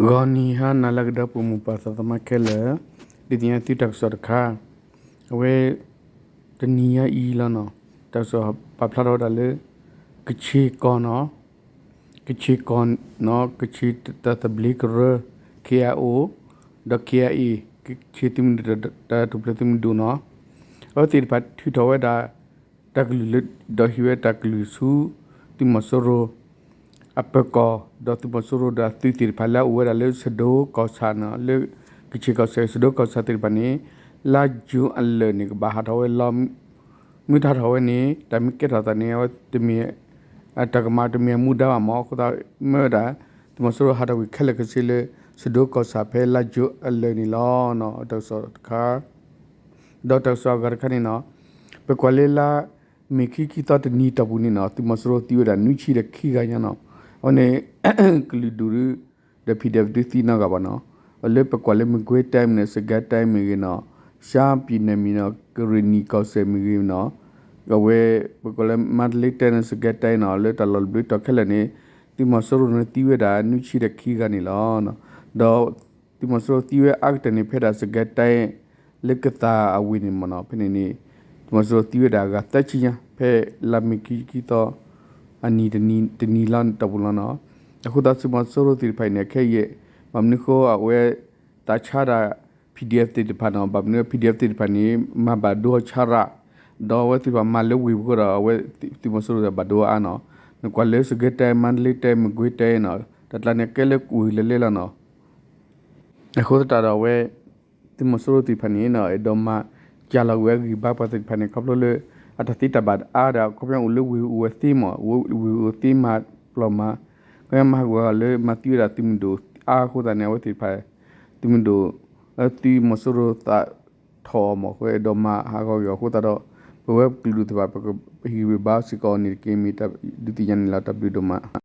ဂီၤနံၤဟါနၤလၢအဂ့ၤ ဒီပုၢ်ဝဲၢ်မုၢ်ပၢ်သးသမါခဲလၢာ်, ဒုးသ့ၣ်ညါသုတၢ်ကစီၣ်တခါ, အဝဲ တနံၤညါအံၤလီၤနီၤ, တၢ်ကစီၣ်ပာ်ဖျါထီၣ်ဝဲဒၣ်လၢ ကခ့ၣ်ကီၢ်နီၤ, ကခ့ၣ်ကီၢ်နီၤ, ကခ့ၣ်တၢ်သဘျ့ကရၢ K I O ဒီး K I A ကခ့ၣ်သုးမုၢ်ဒိၣ်တၢ်ထူၣ်ဖျဲးသုးမုၢ်ဒိၣ်နီၤ, အဝဲသ့ၣ်တဖၣ်ထုးထီၣ်ဝဲဒၣ် တၢ်ကလုၢ်လၢ ဒီးဟ့ၣ်ဝဲတၢ်ကလုၢ်ဆူ သုးမီၤစိရိၤ အပၢၤကီၢ် ဒီးသုးမီၤစိရိၤဒီးအသုးသ့ၣ်တဖၣ်လၢအအိၣ်ဝဲဒၣ်လၢစဒိကီၢ်ဆၣ်နီၤ, လၢကခ့ၣ်ကီၢ်စဲၣ် စဒိကီၢ်ဆၣ်သ့ၣ်တဖၣ်န့ၣ် လါယူၤအလၢာ်န့ၣ် ကဘၣ်ဟးထီၣ်ဝဲလီၤ. မ့ၢ်တဟးထီၣ်ဝဲန့ၣ် တၢ်မ့ၢ်ကဲထီၣ်သးန့ၣ် အဝဲတမ့ၢ် တၢ်ကမၤတမ့ၢ်အမူဒါဘၣ်မး, အဃိသတးမ့ၢ်ဝဲဒၣ် သုးမီၤစိရိၤဟးထီၣ်ကွံာ်ခဲလၢာ်ခဲဆ့လၢ စဒိကီၢ်ဆၣ်ဖဲလါယူၤအလၢာ်န့ၣ်လီၤ. တၢ်ကစီၣ်တခါ ဒီးတၢ်ကစီၣ်အဂၤတခါန့ၣ်နီၤ, ပကွၢ်လၢလါမ့ၤခံဆံခံသီတနံၤတီၢ်ပူၤန့ၣ်နီၤ, သုးမီၤစိရိၤသံဝဲဒၣ်နွံဆံဒီးခံဂၤညါနီၤ, အဝဲန့ၣ် ကလုာ်ဒူၣ်ဒီး PDF ဒုးသံနီတဂၤဘၣ်နီၤ, လၢပကွၢ်လၢမကွ့ၤတိုင်းမ့ၢ်ဂ့ၤနီၤ, စကဲတိုင်းမ့ၢ်ဂ့ၤနီၤ, ရှမ်းပြည်နယ်မ့ၢ်နီၤ, ကရင်နီကီၢ်စဲၣ်မ့ၢ်ဂ့ၤနီၤ, အဝဲ ပကွၢ်လၢ မန္တလေးတိုင်း ဒီး စစ်ကိုင်းတိုင်း နီၤ, လၢတၢ်လီၢ်တဘျုးတီၢ်ခဲလၢာ်န့ၣ် သုးမီၤစိရိၤန့ၣ်သံဝဲဒၣ်နွံဆံဒီးခံဂၤန့ၣ်လီၤ. ဒီး သုးမီၤစိရိၤသံဝဲအါကတၢၢ်န့ၣ် ဖဲဒၣ် စစ်ကိုင်းတိုင်း လၢကသးအဝ့ၢ်န့ၣ်မ့ၢ်နီၤ, ဖဲန့ၣ်န့ၣ် သုးမီၤစိရိၤသံဝဲဒၣ်အဂၤသၢဆံညါ ဖဲလါမ့ၤခံဆံခံသီ အနံၤတနံၤလီၤ တီၢ်ပူၤလီၤနီၤ. အဃိသတး သုးမီၤစိရိၤသ့ၣ်တဖၣ်အံၤန့ၣ် ခဲအံၤ ဘၣ်မနုၤအဃိ အဝဲ သးဆါဒၣ် PDF သ့ၣ်တဖၣ်နီၤ, ဘၣ်မနုၤ PDF သ့ၣ်တဖၣ်န့ၣ် မၤဘၣ်ဒိအီၤဆါရၣ်, ဒီးအဝဲသ့ၣ်တဖၣ်မၤလၢဝ့ၢ်ပူၤအဃိဒီး အဝဲသုးမီၤစိရိၤသ့ၣ်ဘၣ်ဒိအါနီၤ. နကွၢ်လၢ စစ်ကိုင်းတိုင်း, မန္တလေးတိုင်း, မကွ့ၤတိုင်း နီၤ, တၢ်ကျါန့ၣ် ကဲလၢဝ့ၢ်လၢလဲလီၤနီၤ. အဃိသတးဒီးအဝဲ သုးမီၤစိရိၤသ့ၣ်တဖၣ်န့ၣ်နီၤ အဲၣ်ဒိးမၤစှၤလီၤကွံာ်အဂံၢ်ဘါပှၤသ့ၣ်တဖၣ်န့ၣ် ခီဖျိလၢ အတၢ်သံတၢ်ဘၣ်အါဒီး ခီဖျိအိၣ်လၢဝ့ၢ်အိၣ်ဝဲသ့မး, ဝ့ၢ်အိၣ်သ့မၤပျီၢ်မး, ခီမၤဟးဂီၤလၢမၤသံဝဲဒၣ်သုးမုၢ်ဒိၣ်အါအဃိသတးန့ၣ် အဝဲသ့ၣ်တဖၣ် သုးမုၢ်ဒိၣ် သုးမီၤစိရိၤသးထီၣ်အီၤမး အဃိအဲၣ်ဒိးမၤဟးဂီၤက့ၤအီၤအဃိသတးဒီး ပဝဲကလုာ်ဒူၣ်သ့ၣ်တဖၣ် ပကဟ့ၣ်ဂံၢ်ဘါစ့ၢ်ကီးအီၤန့ၣ်တက့ၢ် မ့ၢ်တၢ်ဒုးသ့ၣ်ညါန့ၣ်လီၤ. တၢ်ဘျုးဒိၣ်မး.